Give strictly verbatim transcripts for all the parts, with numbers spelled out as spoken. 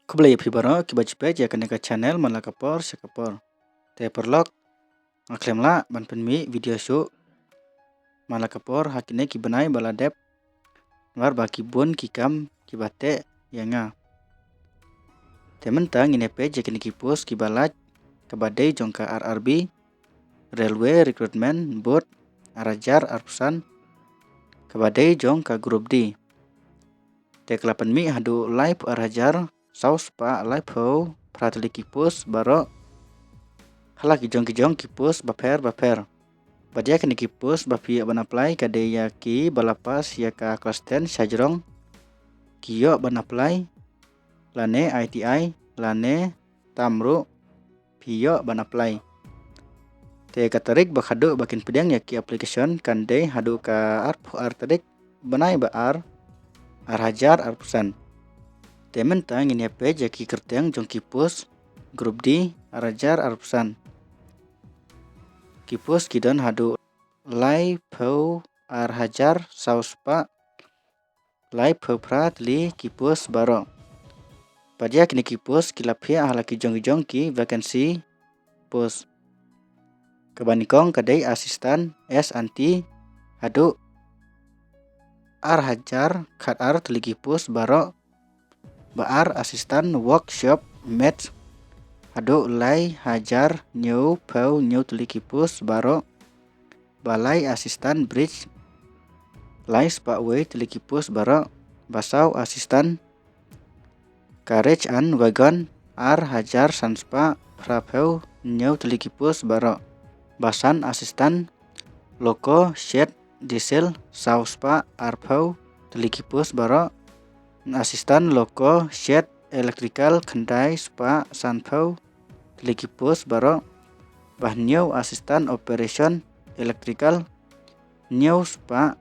Khublei ïa phi baroh kiba ju peit ïa kane ka channel man la ka por sha ka por. Te paralok, nga khlem lah ban pynmih video shuh man la ka por ha kine ki bnai ba la dep, namar ba ki bun ki kam kiba teh ïa nga. Te mynta ngin ïa peit ïa kine ki post kiba lait, kaba dei jong ka R R B, Railway Recruitment Board, ar hajar arphew san, kaba dei jong ka Group D. Te ka la pynmih haduh laiphew ar hajar saw spah laiphew phra tylli ki post baroh, ha la ki jong ki jong ki post bapher bapher. Bad ïa kine ki post ba phi ïoh ban apply ka dei ïa ki ba la pass ïa ka class ten shajrong, ki ïoh ban apply, lane I T I, lane tam ruh phi ïoh ban apply. Te ka tarik ba khadduh ba kin pdiang ïa ki application kan dei haduh ka arphew ar tarik bnai ba ar, ar hajar arphew san. Te mynta ngin ïa peit ïa ki kyrteng jong ki post Group D ar hajar arphew san. Ki post ki don haduh laiphew ar hajar saw spah laiphew phra tylli ki post baroh. Bad ïa kine ki post ki la phiah ha la ki jong ki jong ki vacancy post. Kaba nyngkong ka dei assistant S and T haduh ar hajar khat ar tylli ki post baroh. Ba ar assistant workshop mech haduh lai hajar hynñiewphew hynñiew tylli ki post baroh. Ba lai assistant bridge lai spah wei tylli ki post baroh. Ba saw assistant carriage and wagon ar hajar san spah phraphew hynñiew tylli ki post baroh. Ba san assistant loco shed diesel saw spah arphew tylli ki post baroh. Assistant loco shed electrical khyndai spah sanphew tylli ki post baroh. Ba hynñiew assistant operation electrical hynñiew spah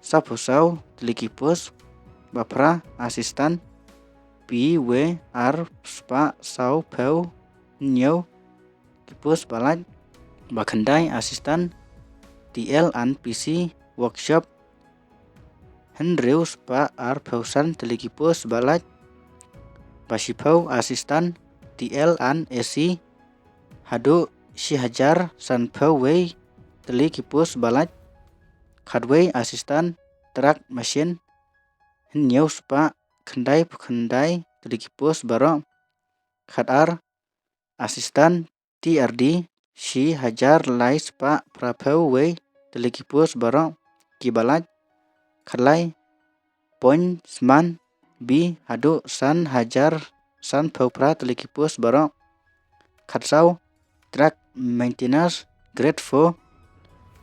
sawphew saw tylli ki post. Ba phra assistant P W ar spah sawphew hynñiew ki post ba lait. Ba khyndai assistant T L and P C workshop hynriew spah arphew san tylli ki post ba lait. Ba shiphew assistant T L and A C haduh shi hajar sanphew wei tylli ki post ba lait. Khatwei assistant truck machine hynñiew spah khyndaiphew khyndai tylli ki post baroh. Khatar assistant T R D shi hajar lai spah phraphew wei tylli ki post baroh ki ba lait. Khatlai pointsman B haduh san hajar sanphew phra tylli ki post baroh. Khatsaw truck maintenance grade four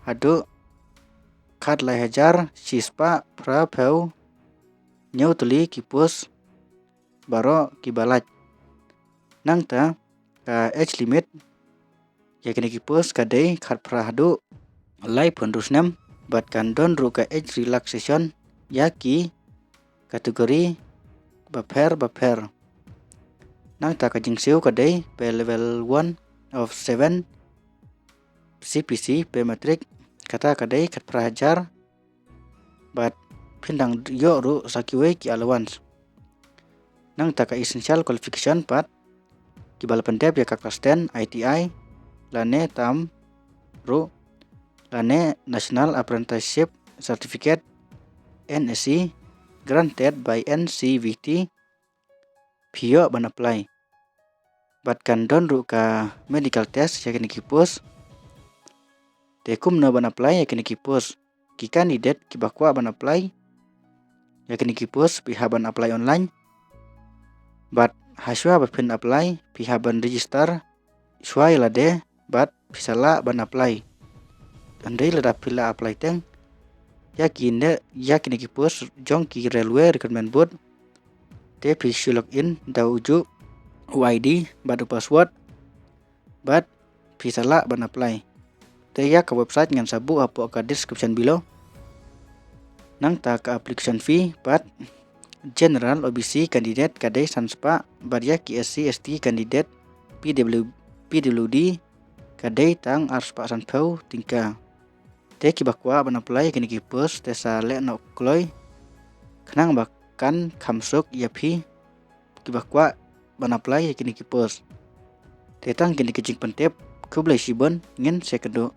haduh khatlai hajar shi spah phraphew hynñiew tylli ki post baroh ki ba lait. Nangta ka age limit ïa kine ki post ka dei khatphra haduh laiphew hynriew snem, bad kan don ruh ka age relaxation ïa ki category bapher bapher. Nangta ka jingsiew ka dei pay level one of seven C P C pay matrix, kata ka dei khatphra hajar, bad phin dang ïoh ruh sa kiwei ki allowance. Nangta ka essential qualification pat, ki ba la pyndep ïa ka class ten I T I lane tam ruh, lane National Apprenticeship Certificate, N A C, granted by N C V T, phi ïoh ban apply. Bad kan don ruh ka medical test ïa kine ki post. Te kumno ban apply ïa kine ki post? Ki candidate ki ba kwah ban apply ïa kine ki post phi hap ban apply online. Bad ha shuwa ba phin apply phi hap ban register shuwa ïa lade bad phi sa lah ban apply. Hynrei lada phi la apply teng ïa kine, ïa kine ki post jong ki Railway Recruitment Board, te phi shu log in da u juh u I D bad u password, bad phi sa lah ban apply. Te ïa ka website ngan sa buh hapoh ka description below. Nangta ka application fee pat, general O B C candidate ka dei san spah, bad ïa ki S C S T candidate P W, P W D ka dei tang ar spah sanphew tyngka. Te ki ba kwah ban apply ïa kine ki post te sa leh noh kloi, khnang ba kan kham suk ïa phi. kiba kwah ban apply ïa kine ki post. Te tang kine ki jingpyntip, khublei shibun, ngin sa ïakynduh.